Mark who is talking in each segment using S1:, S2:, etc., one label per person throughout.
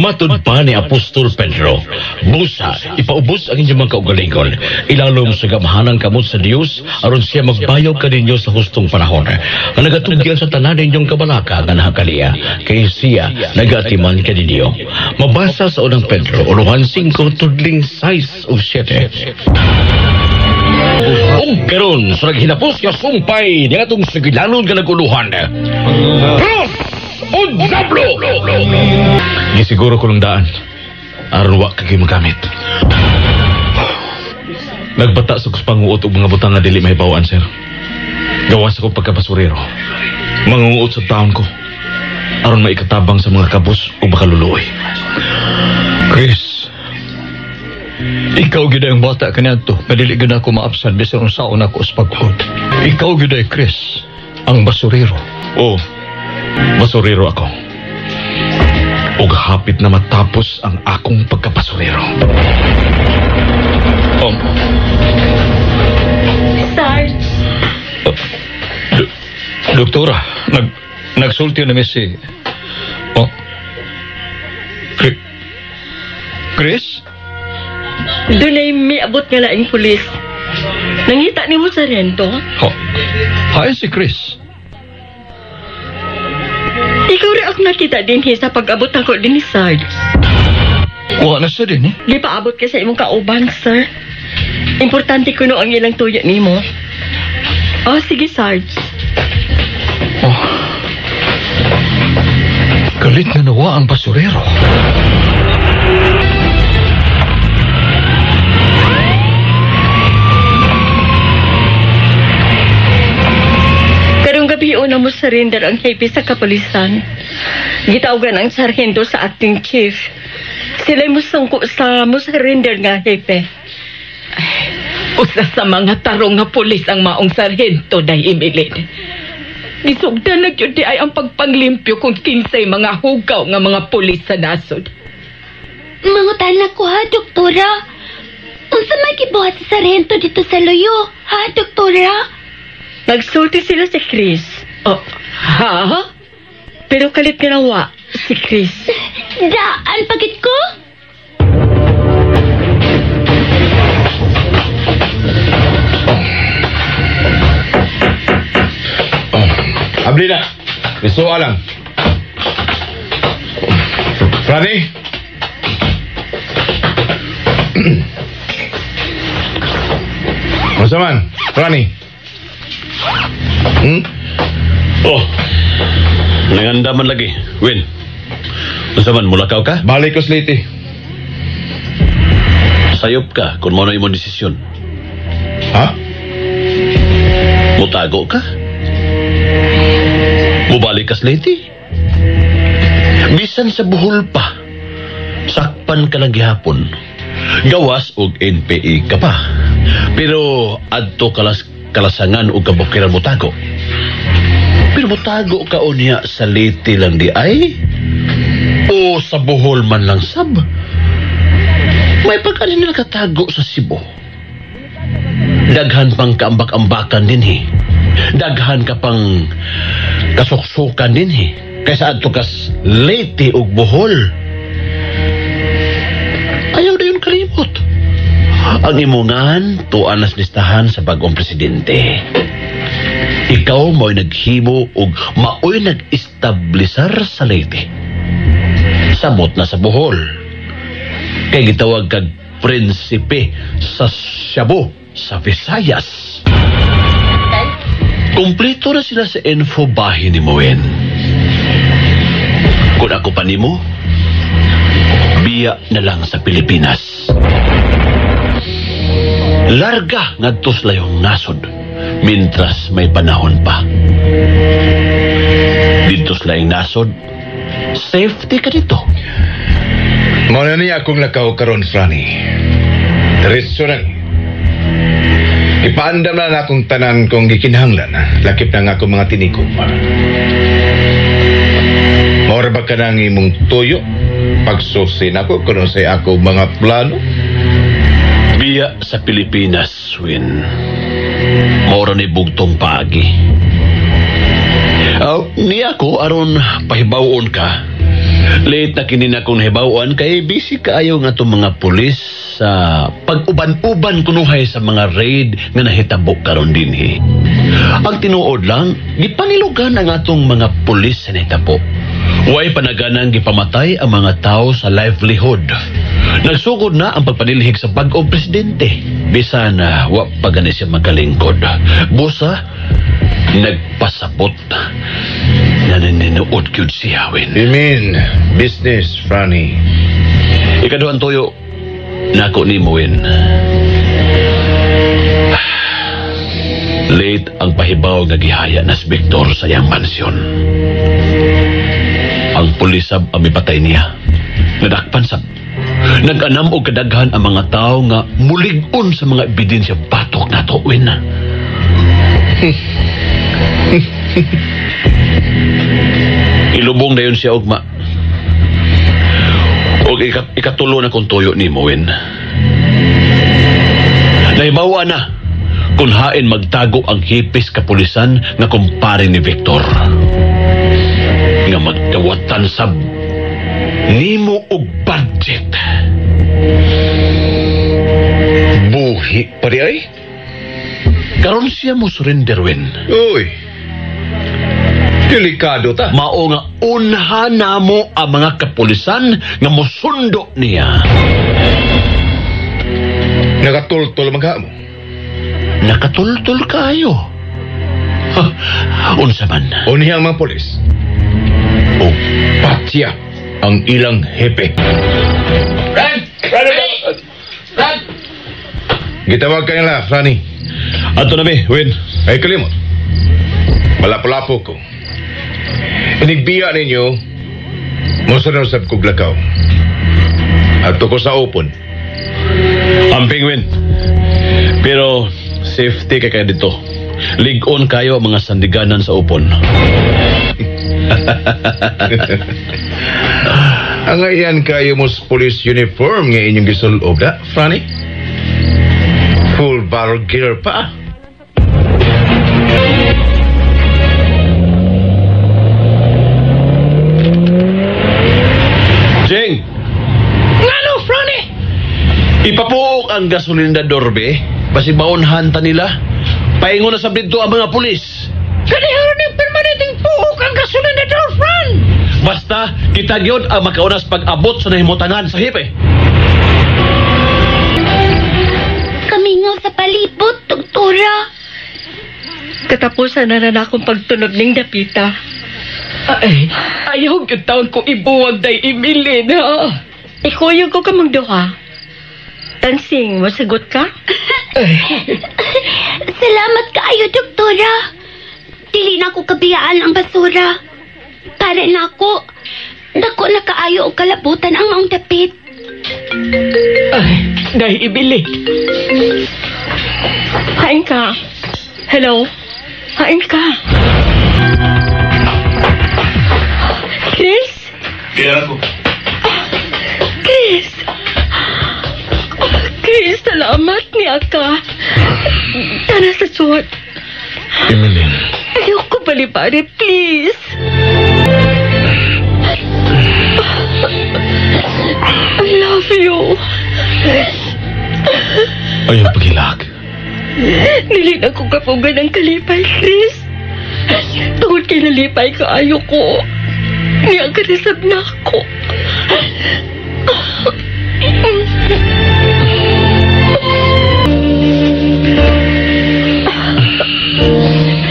S1: Matud pa ni Apostol Pedro, busa, ipaubos ang inyong mga kaugalingon. Ilalom sa gamhanang kamot sa Dios, aron siya magbayaw kaninyo sa hustong panahon. Ang nagatugyan sa tanan ninyong kabalaka nga nakakaliya, kay siya nagatiman kaninyo. Mabasa sa unang Pedro, uluhan 5, tudling 6 ug 7. Ug karon sa naghinapos nga sumpay ni atong sugilanon nga naguluhan. Cross o Diablo!
S2: Gisiguro ko lang daan. Aron wa ka magamit. Nagbata sa kus panguot og mga butang nga dili mahibaw-an, sir. Gawas ako pagkabasurero. Mangunguot sa taon ko. Aron maikatabang sa mga kabus o baka luluoy.
S3: Chris, ikaw gyud ang bata kaniadto nga dili gyud ako maabsan bisan unsaon ako sa pag-uod. Ikaw gyud ay Chris, ang basurero.
S2: Oo, basurero ako. Ug hapit na matapos ang akong pagkabasurero.
S4: Sarge,
S3: Doktora, nagsulti na mi si... Oh. Chris?
S4: Dunay miabot nga laing pulis. Nangita nimo sarhento?
S3: Ha, hain si Chris.
S4: Ikaw rin ako nakita din sa pag-abot ako din ni Sarge.
S3: Wa na siya din eh.
S4: Di paabot ka sa imong kauban, sir. Importante kuno ang ilang tuyo nimo. Oh, sige, Sarge.
S3: Oh. Galit na nawa ang basurero.
S4: Karong gabi una mo surrender ang hepe sa kapulisan. Gitawagan ang sarhento sa acting chief. Sila mo sungko sa mo surrender nga hepe.
S5: Usa sa mga tarong nga pulis ang maong sarhento, day Emilin. Gisugdan na gyud di ay ang pagpanglimpyo kung kinsay mga hugaw nga mga pulis sa nasod.
S6: Mangutana ko ha, doktora. Unsa may gibuhat si sarhento dito sa Luyo, ha, doktora?
S4: Nagsulti sila si Chris.
S5: Oh, ha?
S4: Pero kalit nga nawa si Chris.
S6: Daan pagit ko?
S7: Oh, abli na. Isuwa lang. Franny? Unsa man, Franny? Hmm?
S1: Oh, nanganda man lagi. Win, unsa man, mulakaw ka?
S7: Balik ko sa Leyte.
S1: Sayop ka kung mo na imong desisyon.
S7: Ha?
S1: Mutago ka? Mubalik ka sa Leyte? Bisan sa Bohol pa, sakpan ka lang gihapon. Gawas og NPA ka pa. Pero adto kalas kalasangan og kabukiran motago. Pero motago ka unya sa Leyte lang di ay? O sa Bohol man lang sab? May pagkanin na nakatago sa Cebu. Daghan pang kaambak-ambakan din eh. Daghan ka pang kasuksukan din eh. Kaysa adto kas Leyte ug Bohol. Ayaw na yun kalimot. Ang imungan, tuan nas listahan sa bagong presidente. Ikaw mo'y naghimo ug mao'y nag-establisar sa Leyte. Samot na sa Bohol. Kay gitawag kag prinsipe sa Cebu, sa Visayas. Kompleto na sila sa info bahin ni Moen. Kung ako pa nimo, biya na lang sa Pilipinas. Larga ngadto sa layong nasod, mintras may panahon pa. Dito sa layong nasod, safety ka dito.
S7: Mao na niya akong lakaw karon, Franny. Diretso na ni. Ipaandam na akong tanan kong gikinahanglan, ha? Lakip na nga akong mga tinikom. Maura ba ka nang imong tuyo? Pagsusin ako kung sa ako mga plano?
S1: Biya sa Pilipinas, Win. Maura ni bugtong paagi. Niya ko aron pahibawon ka. Late na kini na kong nahibaw-an kay busy kaayo nga itong mga pulis sa pag-uban-uban kunuhay sa mga raid nga nahitabo karon dinhi. Ang tinuod lang, gipangilugan ang atong mga pulis sa nahitabo. Way panaganang gipamatay ang mga tao sa livelihood. Nagsugod na ang pagpanilhig sa bag-ong presidente. Bisan wa pa gani siya magalingkod. Busa, nagpasabot na naninood gyud siya, Win.
S7: You mean business, Franny?
S1: Ikaduhang tuyo, nako ni mo, Win. Late ang pahibaw nga gihaya na si Victor sa iyang mansyon. Ang pulisab ang mipatay niya. Nadakpan sab. Nag-anam og kadaghan ang mga tao nga mulig-on sa mga ebidensya batok nato, Win. Ilubong na yun siya, ugma. Og ikatulo na kung tuyo ni mo, Win. Nahibawa na kung hain magtago ang hipis kapulisan nga kumpare ni Victor. Nga magdawatan sa nimo og budget.
S7: Buhi pa di ay?
S1: Karon siya mo surrender, Win.
S7: Uy, delikado ta.
S1: Mao nga unha namo ang mga kapulisan nga mosundo niya.
S7: Nakatultol man mo.
S1: Nakatultol kayo. Ha, unsa man?
S7: Unihang mga polis. O patya ang ilang hepe.
S2: Ran! Ran! Ran!
S7: Gitawag ka nila, Franny.
S1: Ato na mi, Win.
S7: Ay kalimot. Malapo-lapo ko. Inigbiya ninyo, mosunod sa kuglakaw. Ato ko sa open.
S1: Amping, Win. Pero safety kay kayo dito. Lig-on kayo ang mga sandiganan sa upon.
S7: Ang ayan kayo mo sa police uniform nga inyong gisulob na, Franny? Full barrel gear pa.
S1: Jeng!
S3: Ngano, Franny?
S1: Ipapuok ang gasolina dorbe. Basi baonhan ta nila. Paingon na sa dito ang mga pulis.
S3: Kaniharon ng permanenteng puok ang gasolina daw, Fran!
S1: Basta, kita gyud ang makaunas pag-abot sa nahimutangan sa hipe.
S6: Kamingaw sa palibot, doktora.
S4: Katapusan na na akong pagtunog ning dapita.
S5: Ay, ayaw gyud taon ko ibuwag day Emilin, ha?
S4: Ikuyog ko kamong duha. Tansing, masagot ka?
S6: Salamat kaayo, doktora. Dili na ko kabiyaan ang basura. Para na ako. Dako na kaayo og kalabutan ang maong dapit.
S5: Ay, day Emilin.
S4: Hain ka. Hello? Hain ka. Chris?
S2: Kaya ko.
S4: Chris! Chris, salamat niya ka. Tara sa suwat.
S2: Emilin.
S4: Ayoko balibari, please. I love you.
S2: Ayaw pagilak.
S4: Dili na ko kapugan ng kalipay, Chris. Tungod kay nalipay ka, ayoko. Niya ka nasab na ako.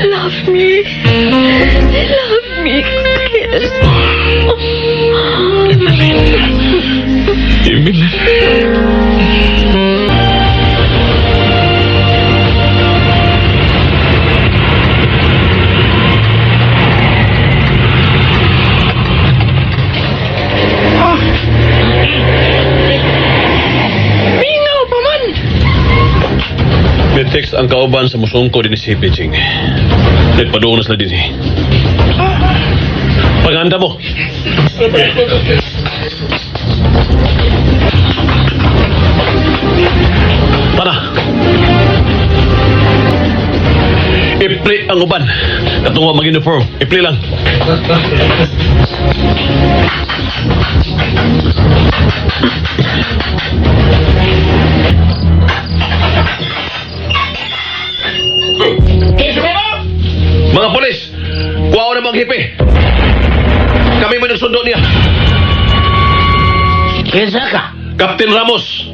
S4: Love me. Love me, Chris.
S2: Emilin. Emilin.
S3: Mingaw pa man!
S1: May text ang kauban sa musungko din si Piching. Nagpaduong na sila din eh. Paganda mo. Tara. Ipli ang uban. Katong wa mag-uniform. Ipli lang. Mga polis, kuha na mo ang hipi. Kami mo nagsundo niya.
S8: Kinsa ka?
S1: Captain Ramos.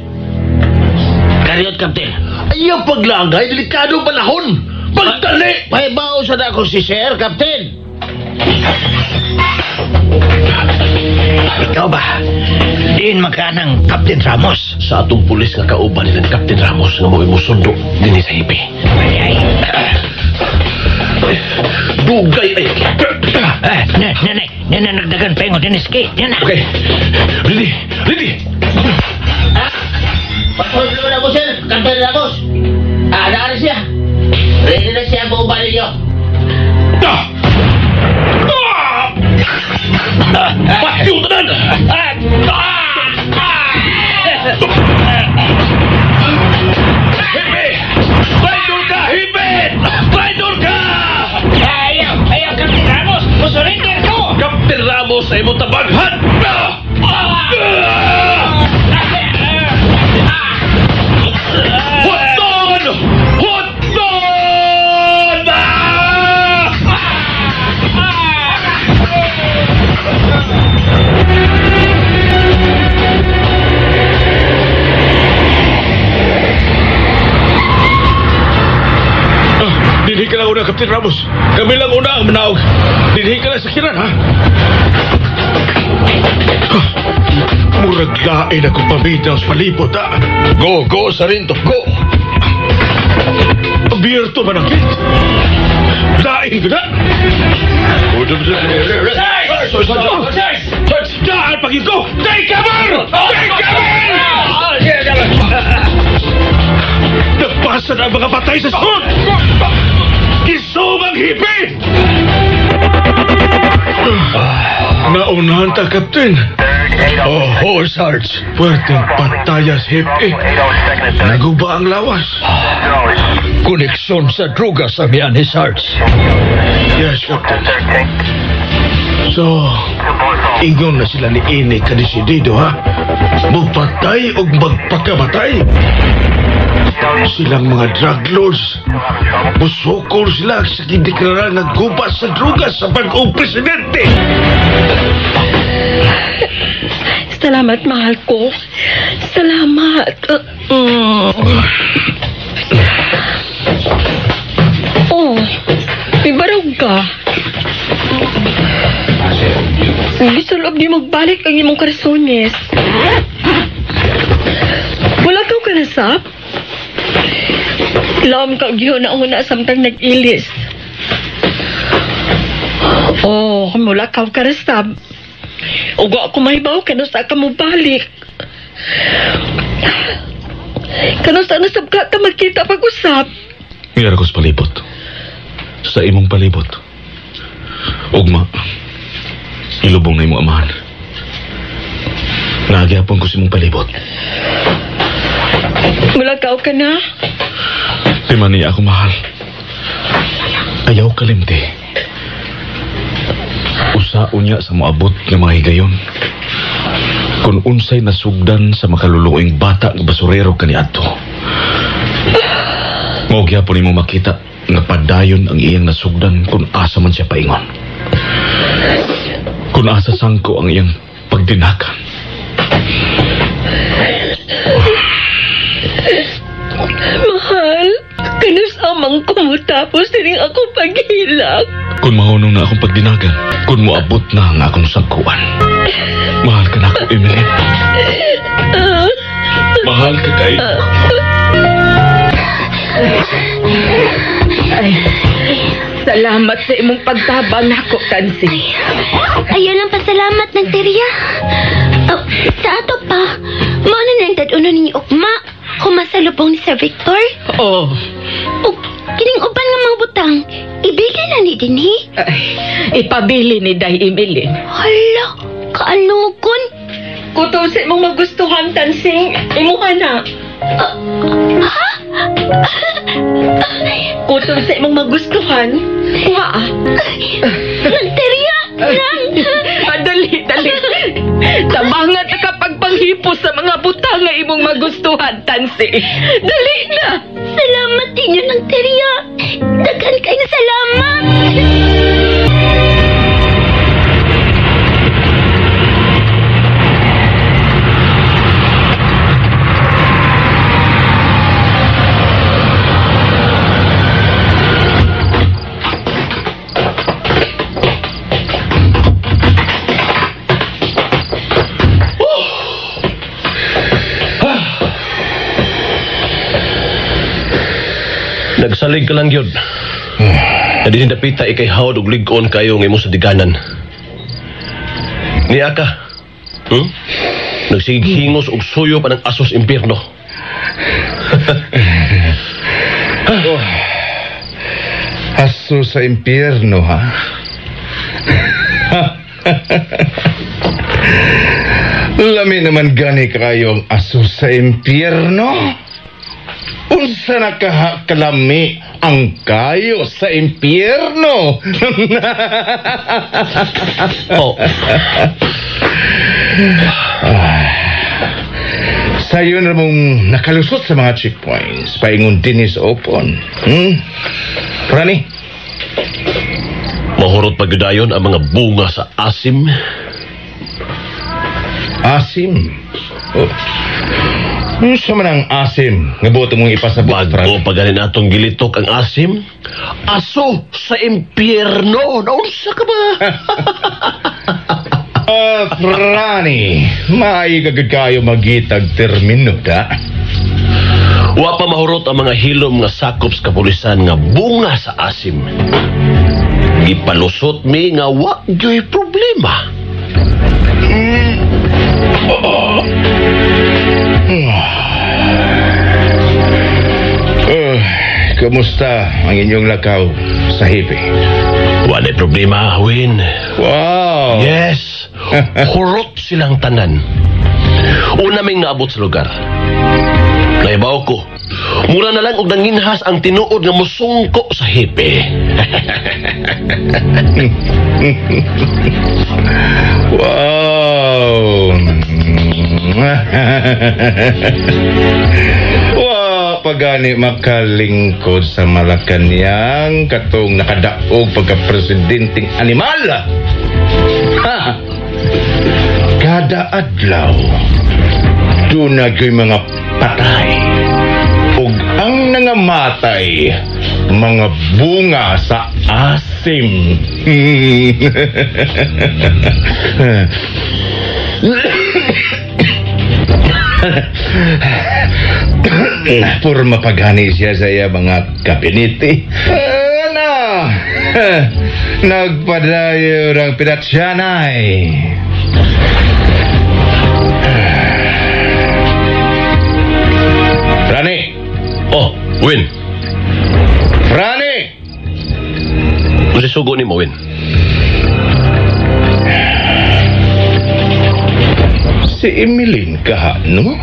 S8: Karyot, Captain.
S1: Ayaw paglangay, delikado panahon. Pagtali!
S8: May bao sa na ako si Sir, Captain. Ikaw ba? Diin magkanang Captain Ramos.
S1: Sa atong pulis nga kauban nilang Captain Ramos nga mo'y musundo dinhi sa hipi.
S8: Ay, ay.
S1: Dugay ay.
S8: Eh, ne, ne, ne. Ne, ne, nagdagan pa yung diniski. Yan na.
S1: Okay. Ready, ready.
S8: Patuloy na mo, sir. Captain Ramos. Ah, naari siya. Ready na siya ang buong ninyo.
S1: Ah! Ah! Patyo tanan! Ah! Ah! Hipi! Traidor ka, hipi! Traidor ka!
S8: Ayaw! Ayaw, Captain Ramos! Musurrender ko!
S1: Captain Ramos ay mo tabaghan! Ah! Ah! Hotdog! Hotdog! Ah!
S2: Ah, dinhi ka lang una, Captain Ramos. Kami lang una ang manaog. Dinhi ka lang sa kiran, ha? Ah, murag lain akong pamilya sa palibot, ha?
S3: Go, go, Sarento, go!
S2: Abierto man ang gate. Lain ko na! Daan pagin ko! Take cover! Take cover! Nagpasa na ang mga patay sa sud! Gisog ang hipi! Naunahan ta, Captain.
S3: Oh, oh, Sarge.
S2: Puwerteng patayas, hipi. Naguba ang lawas.
S3: Koneksyon sa droga sa miyan ni Sarge.
S2: Yes, Captain. So, ingon na sila ni Ini kadesidido, ha? Mupatay o magpakamatay. Silang mga drug lords. Musukol sila sa gideklara nga guba sa droga sa bag-ong presidente.
S4: Salamat, mahal ko. Salamat. Oh, may barog ka. Gisulog di magbalik ang imong karasones. Wala kang kanasap? Lam ka gyud na una samtang nag-ilis. Oh, mula ka karasab. Ugo ako mahibaw kanusa ka mo balik. Kanusa nasab ka ka magkita pag-usap.
S2: Ngara ko sa palibot. Sa imong palibot. Ugma, ilubong na imong amahan. Nagyapon ko sa imong palibot.
S4: Mula ka ka na?
S2: Di man niya ako mahal. Ayaw kalimti. Usaon niya sa moabot nga mga higayon. Kung unsay nasugdan sa makaluluoing bata nga basurero kaniadto. Mao gyapon nimo makita nga padayon ang iyang nasugdan kung asa man siya paingon. Kung asa sangko ang iyang pagdinakan.
S4: Mahal, kanus amang kumutapos sining ako paghilak.
S2: Kung mahunong na akong pagdinagan, kung moabot na ang akong sangkuan. Mahal ka na ako, Emily. Mahal ka kay.
S5: Ay, salamat sa imong pagtabang nako, Tansing.
S6: Ayaw lang pasalamat ng Terya. Oh, sa ato pa, mao na nang dad-uno ninyo ugma. Humasalubong ni Sir Victor.
S5: Oh.
S6: Ug kining uban nga mga butang, ibili na ni dinhi.
S5: Ay, ipabili ni Day Emily.
S6: Hala, kaanugon.
S4: Kutob sa imong magustuhan, Tansing. Imuha na.
S6: Ha?
S4: Kutob sa imong magustuhan. Kuha ah.
S6: Nagterya! Nang!
S5: Dali, dali. Tabangan na kapag panghipo sa mga butang nga imong magustuhan, Tansi. Dali na.
S6: Salamat ninyo ng Terya. Daghan kayong salamat.
S1: Nagsalig ka lang yun. Na din dapita ikay hawd og lig-on kayo ng imong sadiganan. Niya ka. Nagsighingos og suyo pa ng asos impierno.
S7: Oh. Aso sa impierno, ha? Lami naman gani kayo ang aso sa impierno. Unsa na kahakalami ang kayo sa impierno?
S1: Oh.
S7: Sayo na mong nakalusot sa mga checkpoints paingon dinis open. Rani?
S1: Mahurot pagdayon ang mga bunga sa asim.
S7: Asim? Oh. Unsa man ang asim nga buot mong ipasabot,
S1: Bago pa ganin atong gilitok ang asim, aso sa impyerno. Naunsa ka ba?
S7: Frani, maayo ka gud kayo magitag termino, da?
S1: Wa pa mahurot ang mga hilom nga sakop sa kapulisan nga bunga sa asim. Gipalusot mi nga wa gyoy problema.
S7: Kumusta ang inyong lakaw sa hipi?
S1: Wala'y problema, Win.
S7: Wow!
S1: Yes! Hurot silang tanan. Una ming naabot sa lugar. Naibaw ko. Mura na lang og nanginhas ang tinuod nga musungko sa hipi.
S7: Wow! Wa pagani makalingkod sa Malacanang katong nakadaog pagka-presidenteng animal. Ha! Kada adlaw doon na gyoy mga patay. Ug ang nangamatay mga bunga sa asim. Purma paghani siya sa iya mga kabinete. Ano? Nagpadayo ng pinatsanay. Rani!
S1: Oh, Win.
S7: Rani!
S1: Kung sugo ni mo, Win.
S7: Si Emeline ka, no?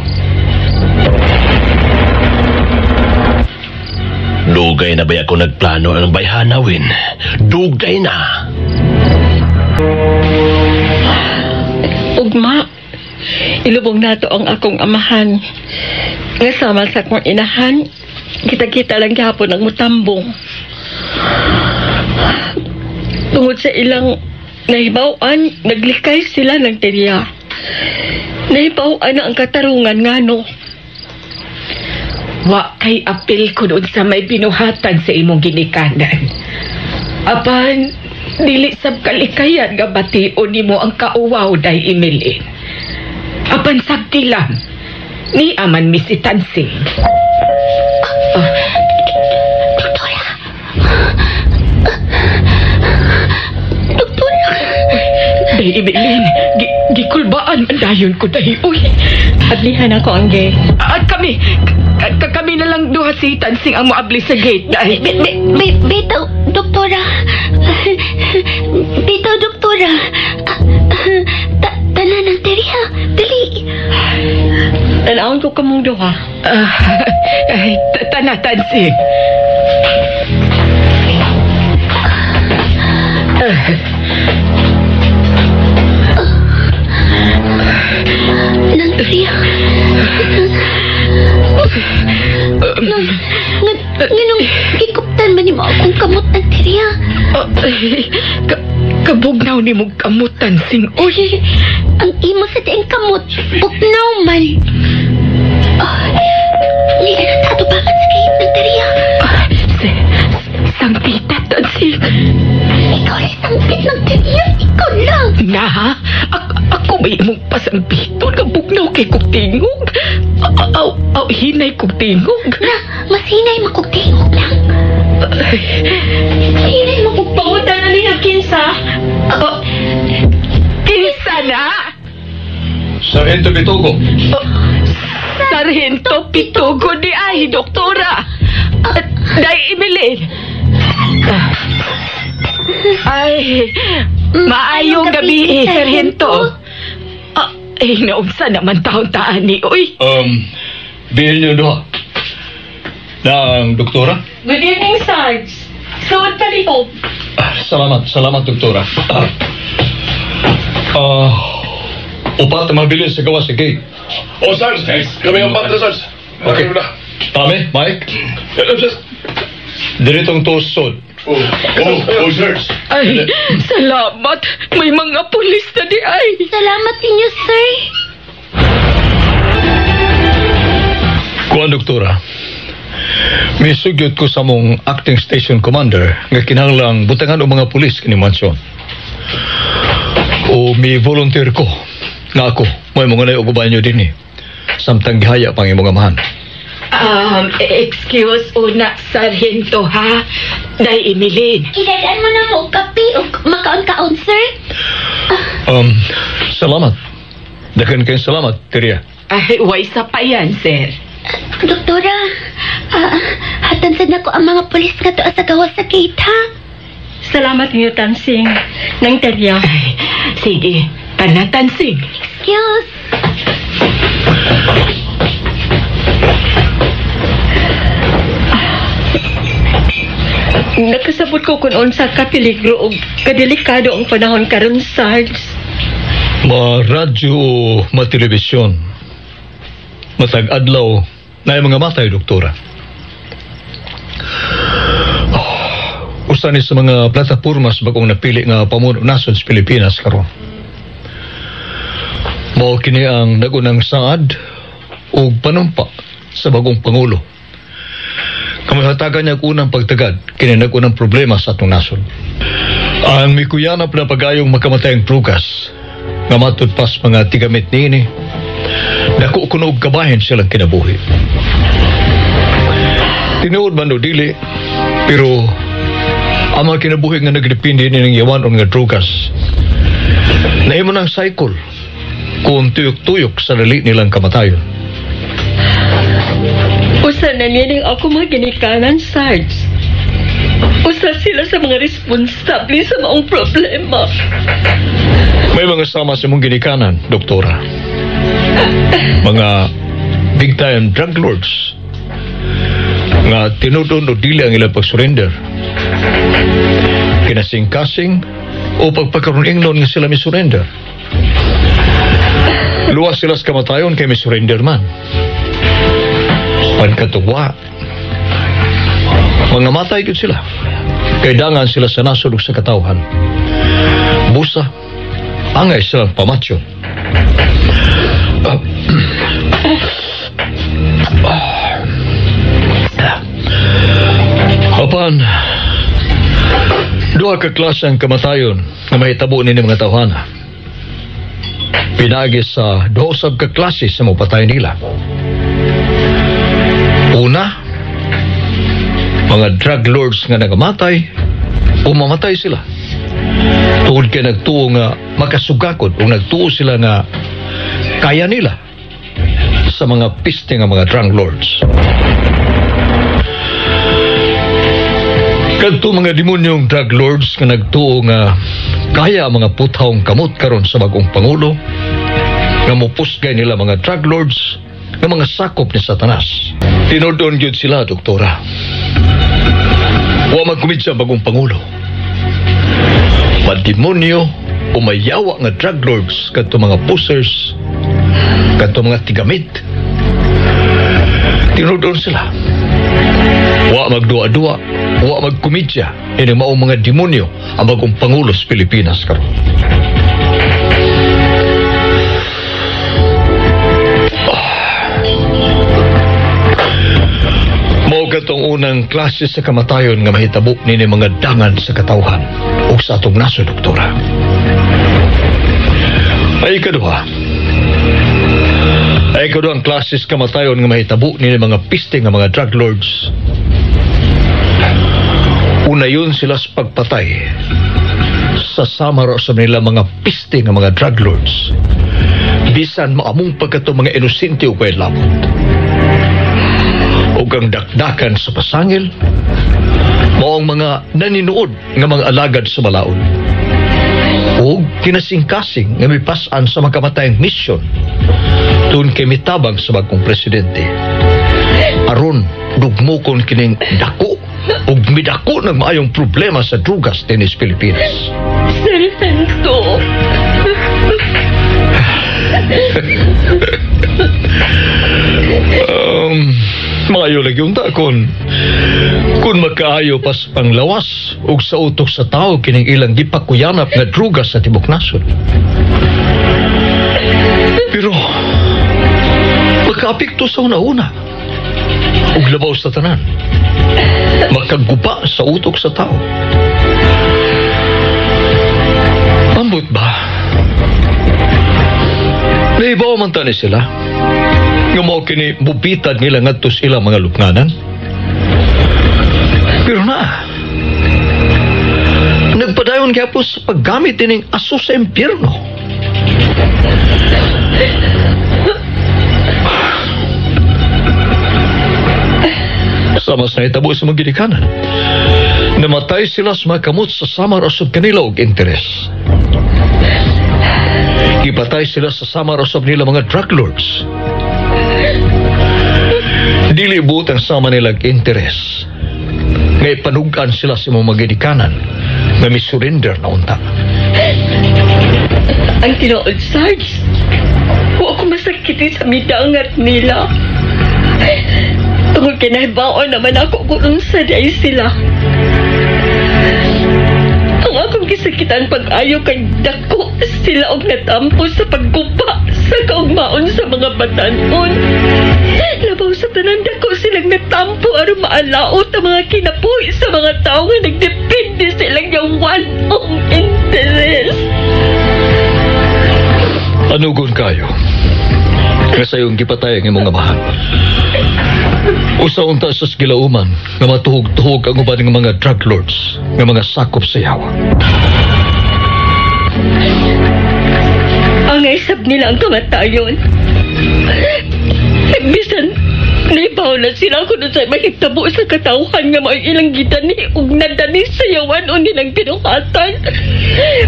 S1: Dugay na ba ako nagplano ng bayhana, Win? Dugay na.
S4: Ugma, ilubong nato ang akong amahan. Nga sama sa akong inahan, kita-kita lang gihapon ang mutambong. Tungod sa ilang nahibaw-an, naglikay sila ng teriya. Nahibaw-an na ang katarungan ngano.
S5: Wa kay apil ko doon sa may binuhatan sa imong ginikanan. Apan, dili sab kalikayan nga bation nimo ang kauwaw day Emeline. Apan sakti lang, ni aman mi si Tansing.
S6: Doktora! Doktora!
S5: Day Emeline, gikulbaan man dayon ko dahi. Uy!
S4: Ablihan ako ang gate.
S5: At kami, kami na lang duha si Tansing ang moabli sa gate. Dahil...
S6: Bitaw, doktora. Bitaw, doktora. Tanan ang teriya. Dali.
S4: Tanawon ko kamong duha.
S5: Ay, tana, Tansing.
S6: Nang Teria. Nang, nganong gikuptan man nimo akong kamot, Nang Teria?
S5: Oh, ay, kabugnaw ni mo kamutan, Sing. Uy,
S6: Ang imo sa dieng kamot, bugnaw man. Oh, ni ka na taatubangan sa gate, Nang Teria.
S5: Ah, sangpita, Tansing.
S6: Ikaw rin sangpit, Nang Teria. Ikaw lang.
S5: Na, ako may imong pasangpiton nga bugnaw kay kog tingog. Aw, aw, hinay kog tingog.
S6: Na, mas hinay makog tingog lang.
S5: Ay,
S6: Hinay makog.
S4: Pangutan na niya kinsa.
S5: Oh, kinsa na?
S3: Sargento Bitugo.
S5: Oh, Sargento Pitugo di ay, doktora. At Day Emilyn. Ay, maayong gabi, Sargento. Ah, ay, naunsa naman taon taan ni, uy.
S3: Bihin niyo duha. Na ang doktora?
S4: Good evening, Sarge. Suod palihog.
S3: Ah, salamat, salamat, doktora. Upat na mabilis sa gawas sa gate.
S9: Oh, Sarge! Kami ang patra, Sarge.
S3: Okay. Tami, Mike, diritong tusod.
S9: Oh, Sarge.
S5: Ay, salamat. May mga pulis na di ay.
S6: Salamat ninyo, sir.
S3: Kuan, doktora. May sugyot ko sa mong acting station commander nga kinahanglang butangan og mga pulis kini mansyon. O may volunteer ko nga ako may mga nayo og uban dinhi. Samtang gihaya pang imong amahan.
S5: Excuse una, Sargento, ha? Day Emilyn.
S6: Idadaan mo na mo og kape o makaon-kaon, sir.
S3: Salamat. Daghan kayong salamat, Teria.
S5: Ay, way sa pa yan, sir.
S6: Doktora, hatan sad nako ang mga pulis nga tuwa sa gawas sa gate, ha?
S4: Salamat ninyo, Tansing. Nang Teria.
S5: Ay, sige. Tanatansing.
S6: Excuse.
S4: Nakasabot ko kung unsa ka peligro og kadelikado ang panahon karon, Sarge.
S3: Ma-radyo o ma-telebisyon. Matag adlaw na mga matay, doktora. Oh, usa ni sa mga platapormas bagong napili nga pamuno nasod sa Pilipinas karon. Mao kini ang nagunang saad ug panumpa sa bagong pangulo. Kamahatagan niya ang unang pagtagad kini nagunang problema sa atong nasod. Ang mikuyanap na pagayong makamatayang drugas nga matud pas mga tigamit niini, dako kuno og kabahin silang kinabuhi. Tinuod man o dili, pero ang mga kinabuhi nga nagdepende ni ng yawanon nga drugas, nahimo ng cycle kung tuyok-tuyok sa dali nilang kamatayon.
S4: Usa na nining ako mga ginikanan, Sarge. Usa sila sa mga responsable sa maong problema.
S3: May mga sama sa mong ginikanan, doktora. Mga big time drug lords nga tinudon o dili ang ilang pag-surrender. Kinasing-kasing o pagpagkaroon ingnon nga sila mi-surrender. Luwas sila sa kamatayon kay mi-surrender man. Pankatuwa, mga matay gyud sila. Kailangan sila sa nasod ug sa katawhan. Busa, angay silang pamatyon. Apan, duha ka klase ang kamatayon nga mahitabo nini mga tawhana. Pinagi sa duha usab ka klase sa mopatay nila. Una, mga drug lords nga nagamatay o mamatay sila. Tungod kay nagtuo nga makasugakod o nagtuo sila nga kaya nila sa mga piste nga mga drug lords. Kadto mga demonyong drug lords nga nagtuo nga kaya ang mga puthawng kamot karon sa bagong pangulo, nga mupusgay nila mga drug lords nga mga sakop ni Satanas. Tinodon gyud sila, doktora. Wa magkumit sa bagong pangulo. Mademonyo umayawa nga drug lords kadto mga pusers, kadto mga tigamit. Tinuod sila. Wa magduwa-duwa, wa magkomedya, ini maong mga demonyo ang bagong pangulo sa Pilipinas karon. Mao katong unang klase sa kamatayon nga mahitabo nini mga dangan sa katawhan ug sa atong nasod, doktora. Ay kaduha. Ay kaduha ang klase sa kamatayon nga mahitabo nini mga piste nga mga drug lords. Una yun sila sa pagpatay sa samaro sa nila mga piste nga mga drug lords. Bisan maamong pagkato mga inosente o kay labot. Ug ang dakdakan sa pasangil, mao ang mga naninuod nga mga alagad sa balaod. Ug kinasingkasing nga mipas-an sa makamatayang misyon tun kay mitabang sa bagong presidente. Aron dugmokon kining dako ug midako ng maayong problema sa drugas dinhi sa Pilipinas.
S4: Sargento.
S3: Maayo lagi unta kon makaayo pas panglawas ug sa utok sa tawo kining ilang gipakuyanap nga druga sa tibok nasod. Pero makaapekto sa una-una ug labaw sa tanan, makaguba sa utok sa tao. Ambot ba? Naibaw man tani sila nga mao kini mubitad nila ngadto sa ilang mga lupnganan. Pero na, nagpadayon gyapon sa paggamit dining aso sa impyerno. Sama sa nahitabo sa mga gidikanan, namatay sila sa mga kamot sa samar usab kanila og interes. Gipatay sila sa samar usab nila mga drug lords. Dili buot ang sama nilang interes. Ngay panugan sila sa mga magidikanan nga misurrender na unta.
S4: Ang tinuod, Sarge, wa ko masakiti sa midangat nila. Tungod kay nahibaon naman ako kung unsa di sila. Ang akong gisakitan pag-ayo kay dako sila og natampo sa pagguba sa kaugmaon sa mga batan-on. Labaw sa tanan dako silang natampo aron maalaot ang mga kinabuhi sa mga tawo nga nagdepende silang yawan-ong interes.
S3: Anugon kayo nga sayong gipatay ang imong amahan. Usa unta sa gilauman nga matuhog-tuhog ang uban nga mga drug lords nga mga sakop sa yawa.
S4: Ang isab nila ang kamatayon. Bisan naibaw na sila kung sa mahitabo sa katawhan nga mao'y ilang gidani ug nadani sa yawan o nilang binuhatan.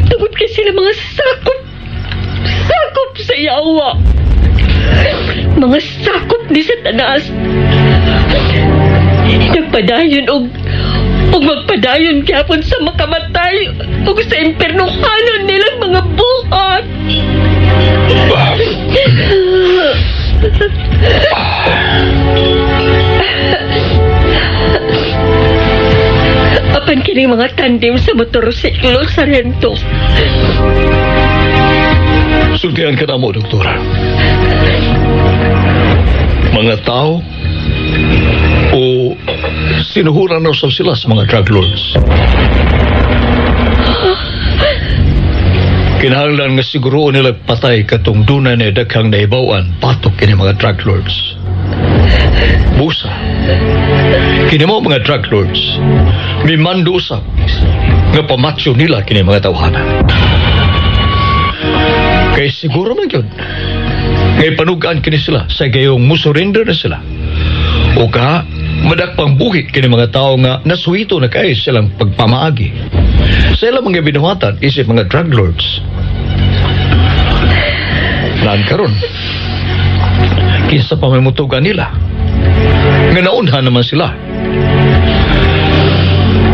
S4: Tungod kay sila mga sakop sa yawa. Mga sakop ni Satanas. Nagpadayon og magpadayon gyapon sa makamatay ug sa impernohanon nilang mga buhat. Apan kining mga tandem sa motorsiklo, Sargento.
S3: Sultihan ka na mo, doktora. Mga tao o sinuhuran na usab sila sa mga drug lords. Kinahanglan nga siguro nila patay katong dunay na daghang nahibaw-an patok kini mga drug lords. Busa. Kini mo mga drug lords, mimando usab nga pamatsyo nila kini mga tawhana. Kay siguro man yun, ngay panugaan kini sila sa gayong musurrender na sila. O ka, madakpang buhi kini mga tao nga nasuhito na kay silang pagpamaagi. Sa ilang mga binuhatan, isip mga drug lords. Naan karon, kinsa pa may mutugan nila. Nga naunhan naman sila.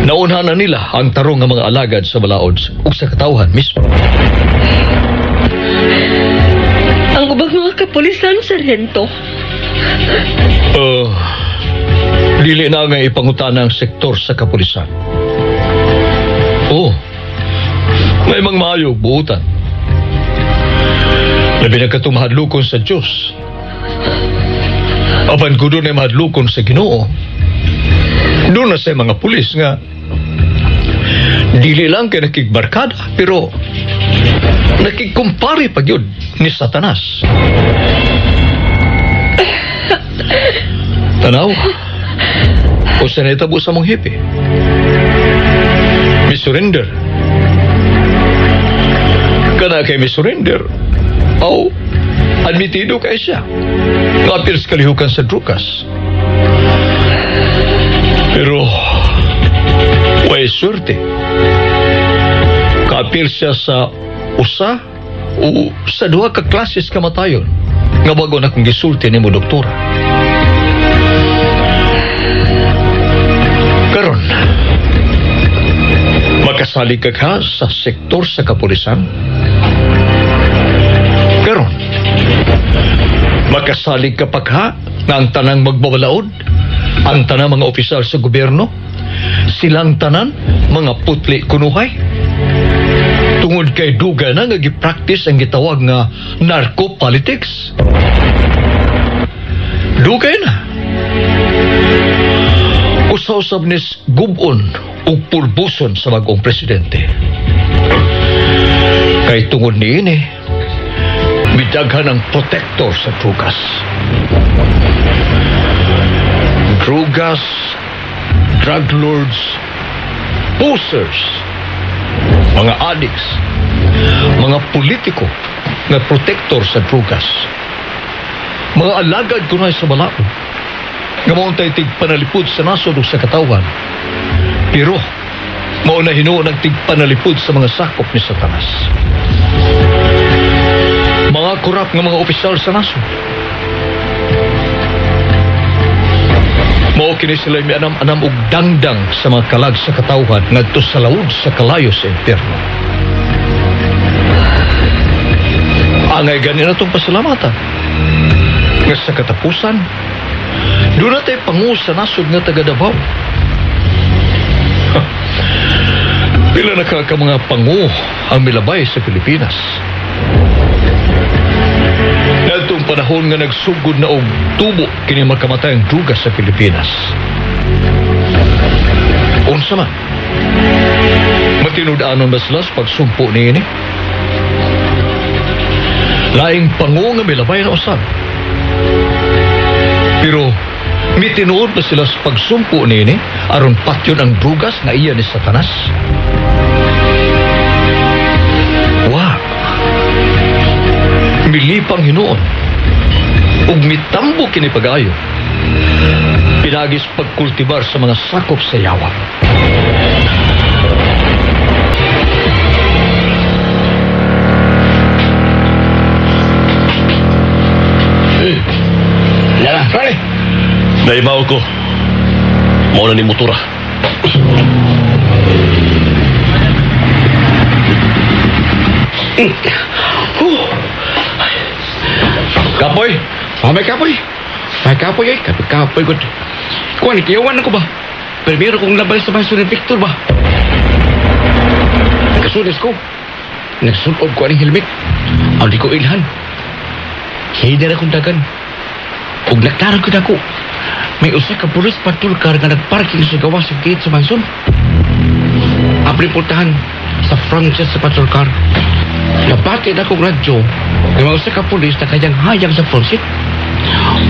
S3: Naunhan na nila ang tarong nga mga alagad sa balaod ug sa katawhan mismo.
S4: kapulisan, Sargento?
S3: Dili na nga ipangutana ang sektor sa kapulisan. Oh, may mga maayo buutan. Labi na katong mahadlokon sa Diyos. Apan kung doon ay mahadlokon sa Ginoo, doon na sa mga pulis nga dili lang kay nakigbarkada, pero nakigkumpare pag yun ni Satanas. Tanaw, o sa naitabo sa mong hipi. Mi-surrender. Kana kay mi-surrender, aw, admitido kay siya. Ngapil sa kalihukan sa drugas. Pero, way swerte. Kapil siya sa usa o sa duha ka klases kamatayon nga bago na kong gisulti nimo, doktora. Karon, makasalig ka ka sa sektor sa kapulisan. Karon, makasalig ka pa ka nga ang tanang magbabalaod, ang tanang mga opisyal sa gobyerno, silang tanan mga putli kunuhay. Tungod kay duga na nga gi-practice ang gitawag nga narco-politics. Dugay na. Usa-usab nis gubon ug pulbuson sa bagong presidente. Kay tungod niini, midaghan ang protector sa drugas. Drugas, drug lords, posers, mga addicts, mga politiko nga protector sa drugas, mga alagad kunay sa balaod, nga mauntay tigpanalipod sa nasod ug sa katawan, pero mao na hinuon ang tigpanalipod sa mga sakop ni Satanas. Mga korap nga mga opisyal sa nasod, mao kini sila mianam-anam og dangdang sa mga kalag sa katawhan ngadto sa lawod sa kalayo sa impyerno. Angay gani na itong pasalamatan. Nga sa katapusan, doon na tayo pangu sa nasod nga taga Davao. Pila na ka mga pangu ang milabay sa Pilipinas. Ngadtong panahon nga nagsugod na og tubo kini makamatay ang drugas sa Pilipinas. Unsa man? Matinud-anon ba sila sa pagsumpo niini? Laing pangu nga milabay na usab. Pero mitinuod ba sila sa pagsumpo niini aron patyon ang drugas nga iya ni Satanas? Wa. Milipang hinuon ug mitambo kini pag-ayo pinagis pagkultibar sa mga sakop sa yawa.
S7: Yala, ready?
S1: Naibaw ko. Mao na ni motora. Kapoy!
S7: Oh, may kapoy. May kapoy eh. Kapoy, kapoy. Good. Kuan, kiyawan ako ba? Primero kong labay sa maestro ni Victor ba? Nagkasulis ko. Nagsulob ko aning helmet. Ang di ko ilhan. Hinder akong dagan. Ug nagtarong ko na ako. May usa ka pulis patrol car nga nagparking sa gawas sa gate sa mansion. Ang reportahan sa front seat sa patrol car. Nabati na akong radyo nga may usa ka pulis na kanyang hayag sa front seat.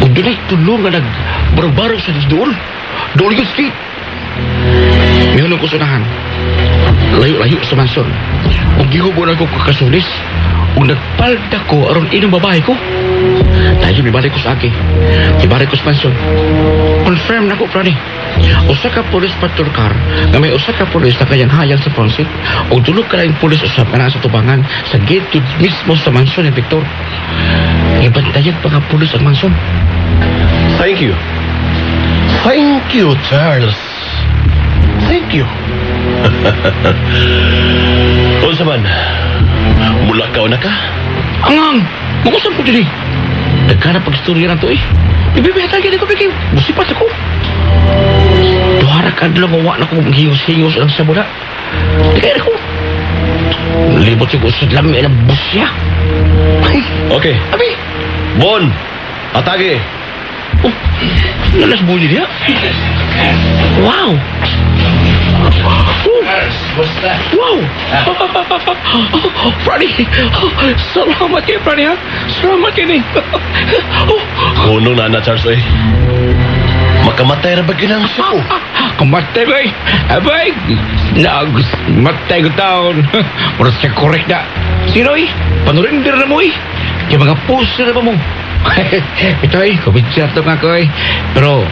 S7: Ug dunay tulo nga nagbarog-barog sa dool. Dool yung street. Mihulong ko sunahan. Layo-layo sa mansion. Ug gihubon ako kakasulis. Ug nagpalda ko aron inom babae ko. Dahil mibalik ko sa agi. Mibalik ko sa mansion. Confirm na ko, Franny. Usa ka pulis patrol car nga may usa ka pulis na kayang hayag sa front seat. Ug dulog ka lang pulis usab nga naa sa tubangan sa gate to mismo sa mansion ni Victor. Ibantayan pa nga pulis ang mansion.
S1: Thank you. Thank you, Charles. Thank you. Unsa man? Mulakaw na ka?
S7: Angang! Makusap ko dili. Nagkana pag-istorya na to eh. Bibi, hatagin ako, Biki. Musipat ako. Duhara ka adlaw nga wa na ko hingos-hingos ang sabuna. Di kaya ako. Libot yung usad lami ng busya.
S1: Okay.
S7: Abi!
S1: Bon! Atagi!
S7: Oh, nalas bunyi niya. Wow! Oh. Wow! Franny! Salamat kay Franny, ha? Salamat kay ni. Oh.
S1: Kuno na na, Charles, eh. Makamatay ra ba ginang siya ko?
S7: Kamatay ba eh? Abay! Matay ko taon. Mura siya correct na. Sino eh? Panurinder na mo eh. Yung mga puso na ba mo? Ito eh, kumitsyarto nga ko eh. Pero,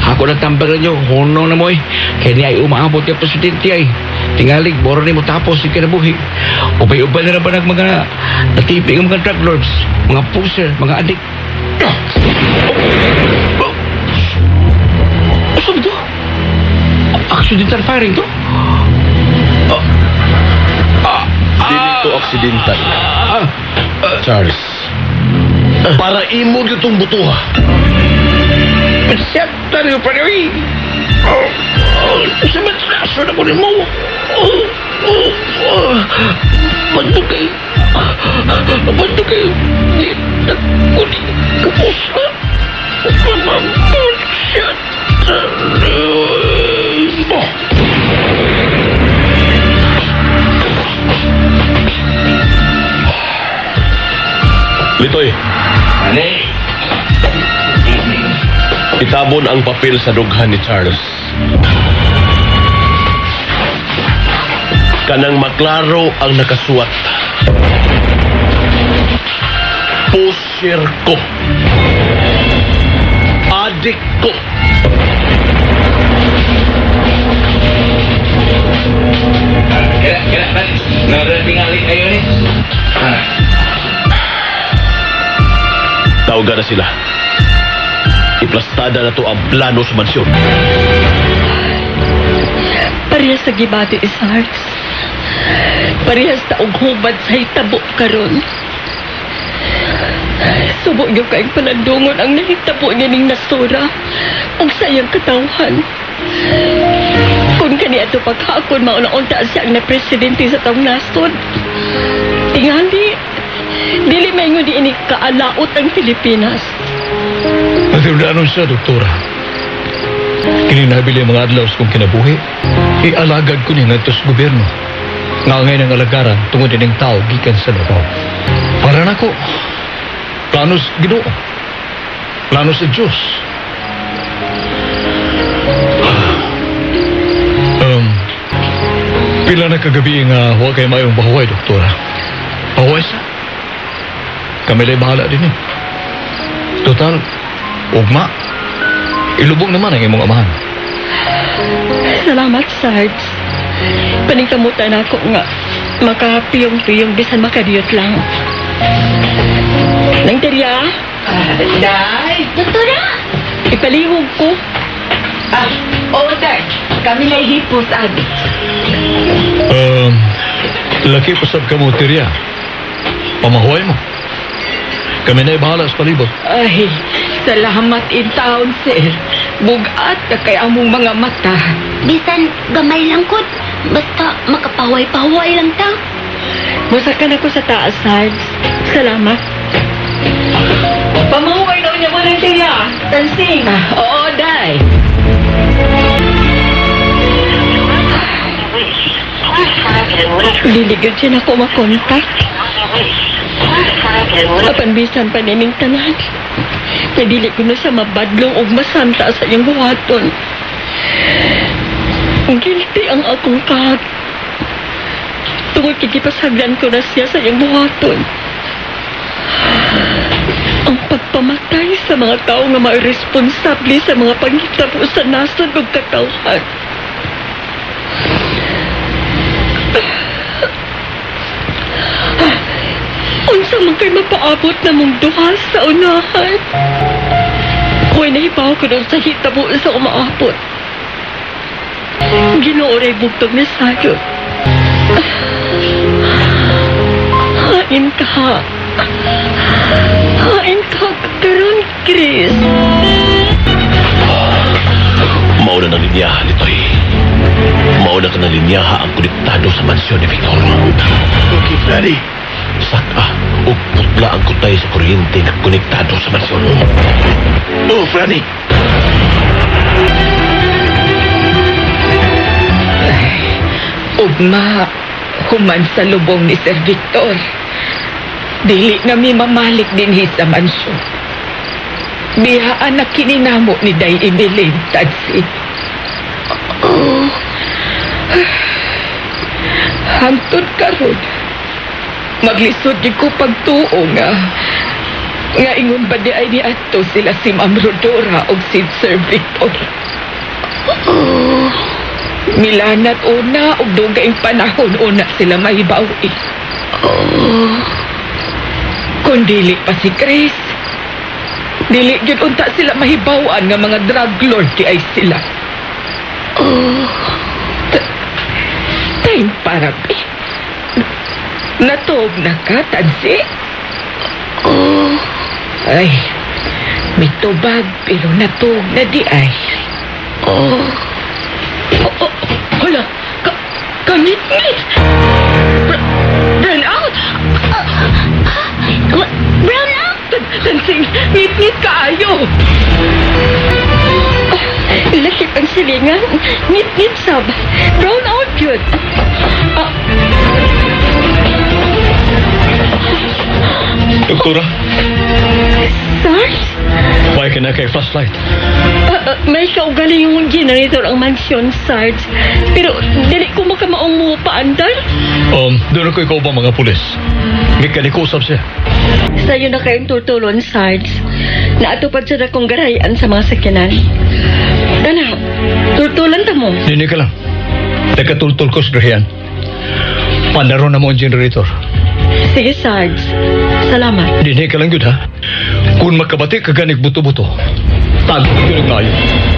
S7: ako na tambag ninyo, hunong na mo eh. Kaya niya ay umaabot yung presidente ay. Tingalig, boro ni mo tapos yung kinabuhi. Ubay-ubay na ba ng mga natipi ng mga drug lords, mga pusher, mga adik. Oh! Ano ba ito? Accidental firing to?
S1: Dili to accidental. Charles, para imo gyud butuha.
S7: Siya tayo pa rin. Sa matraso na ko rin mo. Bando kayo. Bando kayo. Di na ko ni kapos na. Siya tayo.
S1: Litoy.
S8: Ani?
S1: Itabon ang papel sa dughan ni Charles. Kanang maklaro ang nakasuwat. Pusher ko. Adik ko.
S8: Kira, kira, naratingali kayo ni.
S1: Tawagan na sila. Iplastada na to ang plano sa mansyon.
S4: Parehas sa gibati, Sarge. Parehas na og hubad sa hitabo karon. Subo niyo kayong palandungon ang nahitabo niya ning nasura ug sa iyang katawhan. Kung kani ato paghakon, mauna-unta siya ang na-presidente sa taong nasod. Tingali, dili maingon di ini kaalaot ang Pilipinas.
S3: Natirudanon siya, doktora. Kini nabili ang mga adlaw sa kong kinabuhi. Ialagad ko niya ngadto sa gobyerno. Nga ngayon ang alagaran tungod ining tao gikan sa Davao. Para nako, plano sa Ginoo. Plano sa Diyos. Pila na kagabi nga huwag kay mayong bahuay, doktora. Bahuay sa? Kami la'y bahala din eh. Total, ugma. Ilubong naman ang imong amahan.
S4: Salamat, Sarge. Paningkamutan ako nga makapiyong-piyong bisan makadiyot lang. Nang Terya?
S5: Day!
S6: Doktora!
S4: Ipalihog ko.
S5: Oo, Day. Kami na hipos, agi.
S3: Laki pasab ka mo, Terya. Pamahuay mo. Kami na bahala sa palibot.
S5: Ay, salamat in town, sir. Bugat na kay among mga mata.
S6: Bisan gamay lang ko. Basta makapahuay-pahuay lang ta.
S4: Musakan ako sa taas, Sarge. Salamat. Pamahuay daw niya mo ng Terya. Tansing.
S5: Oo, Day.
S4: Liligod siya na ako makontak. Apan bisan pa nining tanan. Nadili ko na siya mabadlong og masanta sa iyang buhaton. Guilty ang akong kahag. Tungod kay gipasagdan ko na siya sa iyang buhaton. Ang pagpamatay sa mga tao nga mairesponsable sa mga panghitabo sa nasod ug katawhan. Unsa man kay mapaabot na mong duha sa unahan. Huwag nahibaw ko doon sa hitabo sa umaabot. Ginoo ray bugtog ni Sayo. Hain ka. Hain Kain ka karon, Chris.
S1: Mao na ng linyaha nitoy. Mao na ka ng linyaha ang konektado sa mansyon ni Victor.
S9: Okay, Freddy.
S1: Saka ug putla ang kutay sa kuryente na konektado sa mansyon.
S9: Oh, Freddy.
S5: Ugma, human sa lubong ni Sir Victor. Dili na mi mamalik dinhi sa mansyon. Biyaan na kininamo ni Day Emeline, Tansi.
S6: Oh,
S5: Hangtod karon, maglisod gyud ko pagtuo nga nga ingon ba di ay ni adto sila si Ma'am Rodora og si Sir Victor.
S6: Oh.
S5: Milanat una og dugayng panahon una sila mahibaw-i.
S6: Oh.
S5: Kung dili pa si Chris, dili gyud unta sila mahibaw-an nga mga drug lord di ay sila.
S6: Oh.
S5: Time para bi. Natuog na ka, Tansi?
S6: Oh.
S5: Ay, mitubag pero natuog na di ay.
S6: Oh.
S4: Oh, oh, hala, kangit-ngit. Burn out.
S6: Brown out!
S5: Tansing, ngit-ngit kaayo.
S4: Lakip ang silingan. Ngit-ngit sab. Brown out yun. Ah,
S3: Doktora,
S4: Sarge?
S3: why ka na kay flashlight?
S4: May kaugaling yung generator ang mansyon, Sarge. Pero dili ko makamaong mo paandar.
S3: Doon ko ikaw ba mga pulis? Mekaniko usab siya.
S4: Sayo na kayong tutulon, Sarge. Naatupad sa dakong garayan sa mga sakyanan. Dana, tultulan ta mo.
S3: Nini ka lang. Nagkatultul ko sa grahian. Pandaron na mo ang generator.
S4: Sige, Sarge. Salamat.
S3: Dinhi ka lang yun, ha? Kung makabati ka ganig buto-buto, tago ko yun ngayon.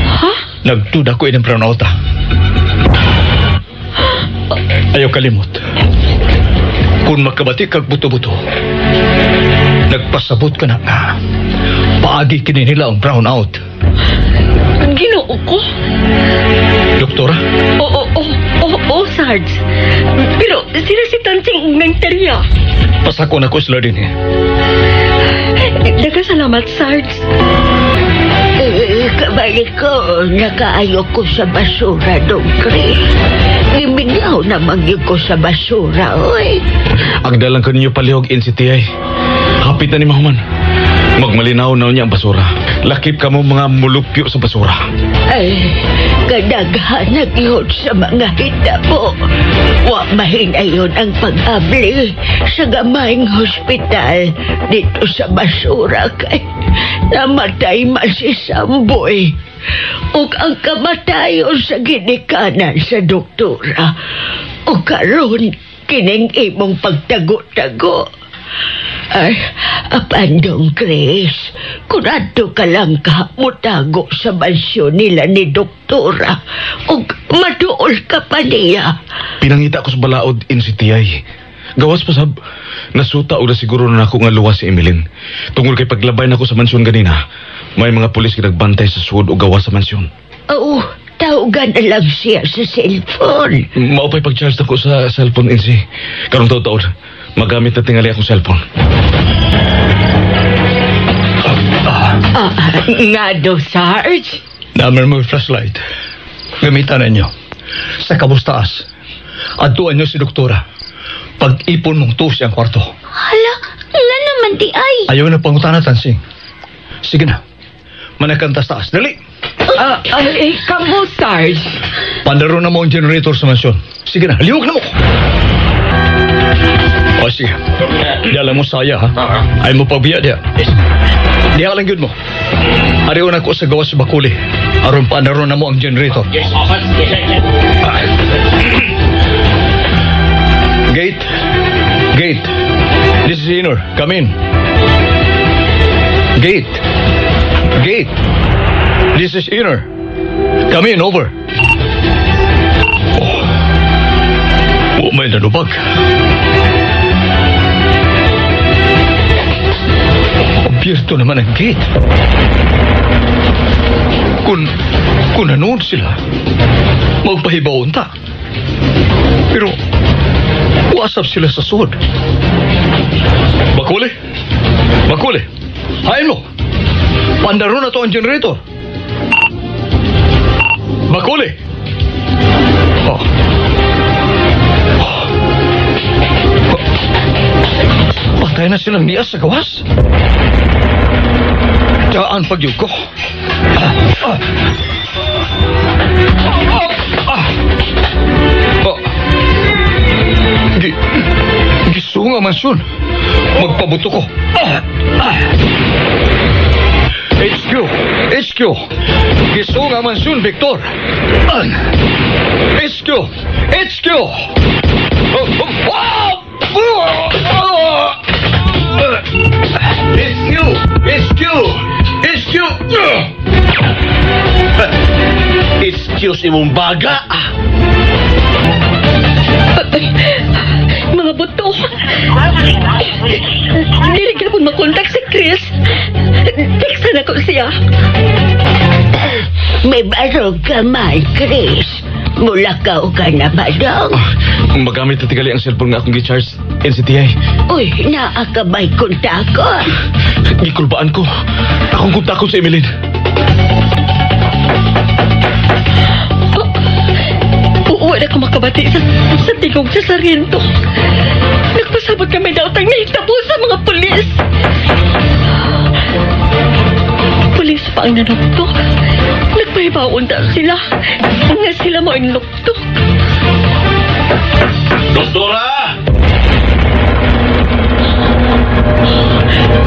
S4: Ha?
S3: Nagduda ko inang pranauta. Ayaw kalimot. Kung makabati kag buto-buto, nagpasabot ka na nga. Paagi kini nila ang brown out.
S4: Ginoo ko?
S3: Doktora?
S4: Oo, oo, oo, oo, Sarge. Pero sila si Tansing ug nang terya.
S3: Pasako na ko sila din eh.
S4: Daghang salamat, Sarge.
S10: Eh, kabalik ko, nakaayo ko sa basura, Dong Chris. Gimingaw naman yun ko sa basura, oy.
S2: Agdalang ko ninyo palihog NCTI. Hapit na ni Mahuman. Magmalinaw na niya ang basura. Lakip ka mo mga mulupyo sa basura.
S10: Ay, kadaghan yun sa mga hitabo. Wa mahinayon ang pag-abli sa gamayng hospital dito sa basura kay namatay man si Samboy. Ug ang kamatayon sa ginikanan sa doktora. O karon kining imong pagtago-tago. Ay, apandong Chris, kung adto ka lang ka mutago sa mansyon nila ni doktora, ug maduol ka pa niya.
S2: Pinangita ko sa balaod NCTI. Gawas pa sab, nasuta o na siguro na ako nga luwas si Emeline. Tungol kay paglabay nako sa mansyon ganina, may mga pulis nga nagbantay sa sud o gawas sa mansyon.
S10: Oo, tawagan na lang siya sa cellphone.
S2: Mao pa'y pag-charge nako sa cellphone, NC. Karong taon-taon, magamit na tingali akong cellphone.
S5: Ah, nga do, Sarge.
S3: Naman mo yung flashlight. Gamitan ninyo. Sa kabustaas. Adtuan nyo si doktora. Pag-ipon mong tusi ang kwarto.
S6: Hala, nga naman di ay.
S3: Ayaw na pangutana, Tansing. Sige na. Manakanta sa taas. Dali!
S5: Eh, kamo, Sarge.
S3: Pandaro na mo ang generator sa mansyon. Sige na, liwag na mo! O sige. Dala mo saya, ha? Ay mo pagbiya diya. Diya lang yun mo. Ariw na ko sa gawas sa Bakuli. Aron pandaro na mo ang generator. Gate. Gate. This is Inor. Come in. Gate. Gate. This is Inor. Come in, over. Oh. Oh, may nanubag. Abierto naman ang gate. Kung nanood sila, magpahibaon ta. Pero, wasap sila sa sud. Bakuli! Bakuli! Hain mo! Pandaro na to ang generator. Bakuli! Oh. Oh. Patay na silang niya sa gawas. Daan pagyug ko. Gisunga man sun. Magpabuto ko. HQ! HQ! Gisunga man sun, Victor! HQ! HQ!
S1: HQ! HQ! HQ! Excuse imong baga.
S4: Mga buto. Dili ka po makontak si Chris. Textan ako siya.
S10: May barog ka man, Chris. Mulakaw ka na ba daw?
S2: Magamit na tigali ang cellphone nga akong gi-charge NCTI.
S10: Uy, naakabay kontakon.
S2: Gikulbaan ko. Akong kontakon sa Emeline.
S4: Wala ko makabati sa tingog sa sargento. Nagpasabot kami daw tang nahitabo sa mga pulis. Pulis pa ang nanuktok. Nagpahibaon daw sila. Nga sila mo ang luktok.
S1: Doktora!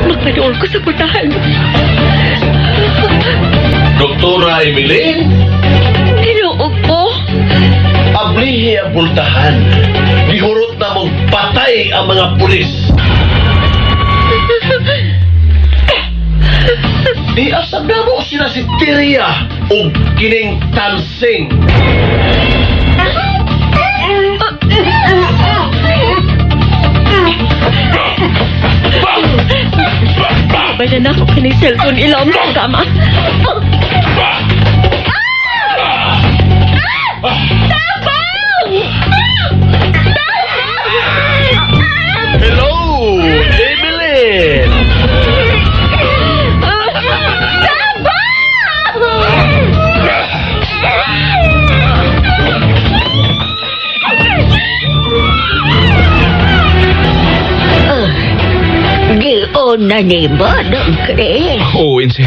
S4: Magpanool ko sa putahan.
S1: Doktora Emeline?
S4: Ginoo ko.
S1: Ablihi ang pultahan. Gihurot na mong patay ang mga pulis. Di asab na mo sila si Tiria o kining Tansing.
S4: Babay na ako kining cellphone ilawom sa kama.
S1: Hello, Emeline!
S10: Gion na ni mo, Dong Chris.
S2: Oo, Insi.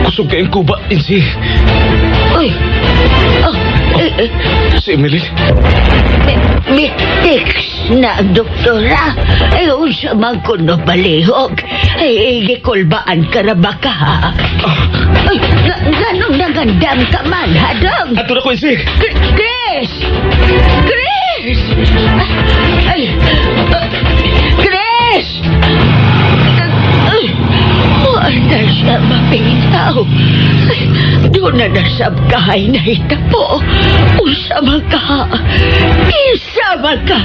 S2: Kusog kayong kuba, Insi.
S10: Uy. Oh,
S2: Si Emeline.
S10: May text na ang doktora. Ay, unsa man kuno balihog. Ay, gikulbaan ka na ba ka? Ay, ganong nagandam ka man, ha, Dong?
S2: Ato na ko, Insi.
S10: Chris! Chris! Ay, Chris! Ay, wala siya mapintaw. Ay, doon na nasabkahay na itapo. Unsa man ka? Isa man ka?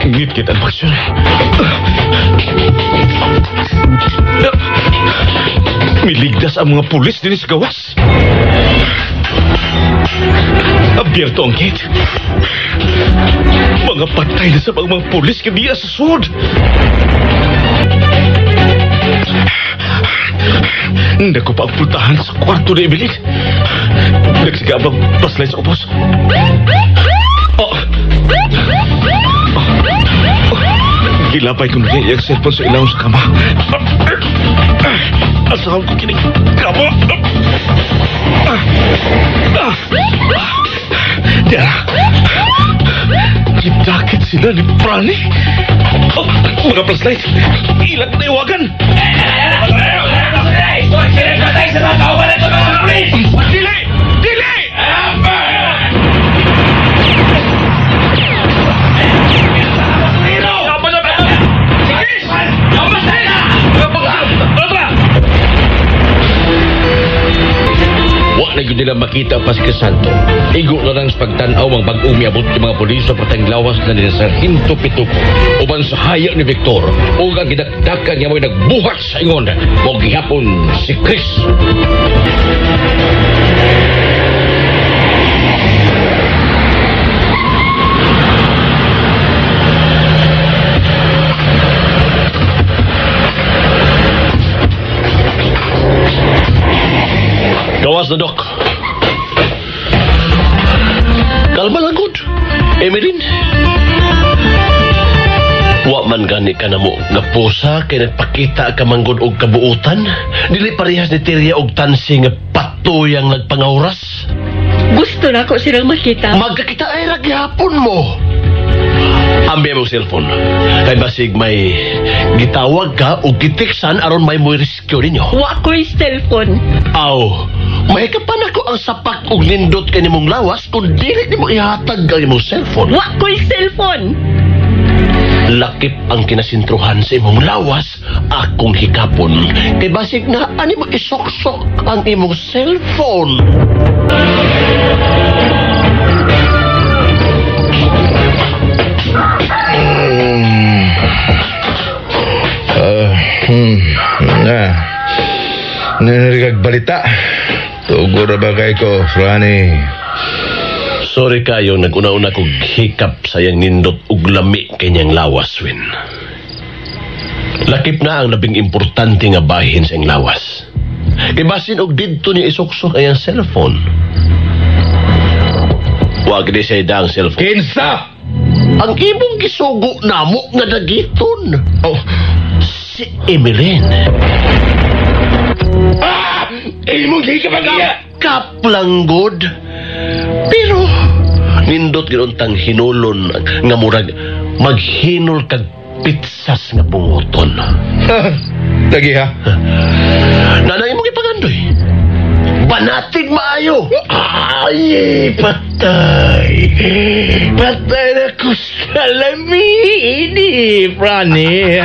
S2: Ngit-ngit ang paksyon. Miligdas ang mga pulis din sa gawas. Abierto ang gate. Mga patay na sa mga pulis kaniya sa sud. Nako pa ang pultahan sa kwarto ni Emeline. Nagsigabang paslay sa ubos. Oh. Gilabay ko na niya ang cellphone sa ilawom sa kama. Asahan ko kinig kama. Dara. Gidakit sila ni Prani. Oh, mga flashlight. Ilag na iwagan. Dili! Dili!
S1: Wa na gyud nila
S7: makita pa si Crisanto. Igo na lang sa pagtanaw ang bag-ong miabot ng mga pulis sa patang lawas na ni Sargento Pituko. Uban sa haya ni Victor, ug ang gidakdakan niya mo'y nagbuhat sa ingon. Mao gihapon si Chris.
S1: Gawas na, Dok. Kalma lang, good. Emeline. Wa man gani ka na mo nga pusa kay nagpakita ka manggod og kabuutan. Dili parehas ni Tirya og tansi nga patuyang nagpangauras.
S4: Gusto na ko silang makita.
S1: Magkakita ay ra gihapon mo. Ambi mo cellphone. Kay basig may gitawag ka o gitiksan aron may mo rescue ninyo.
S4: Wa ko'y cellphone.
S1: Aw, mahikapan ako ang sapak og nindot kay nimong lawas kung dili nimo ihatag ang imong cellphone.
S4: Wa ko'y cellphone.
S1: Lakip ang kinasintruhan sa imong lawas, akong hikapon. Kay basig na ani mo isoksok ang imong cellphone.
S11: Na. Nanirigag balita. Tugo ra ba kay ko, Franny?
S1: Sorry kayo, nag-una-una kog hikap sa iyang nindot ug lami kanyang lawas, Win. Lakip na ang labing importante nga bahin sa iyang lawas. Kay basin og didto niya isuksok ang iyang cellphone. Wa gid siya ang cellphone.
S11: Kinsa?
S1: Ang imong gisugo namo nga dagiton.
S11: Oh,
S1: si Emeline.
S9: Ah! Imong hikap ang iya!
S1: Kaplangod. Pero nindot ginuntang hinulon nga murag maghinol kag pitsas nga bunguton.
S11: Lagi ha?
S1: Nanay mo gipagandoy. Banatig maayo. Ay, patay. Patay na ko sa lamini, Franny.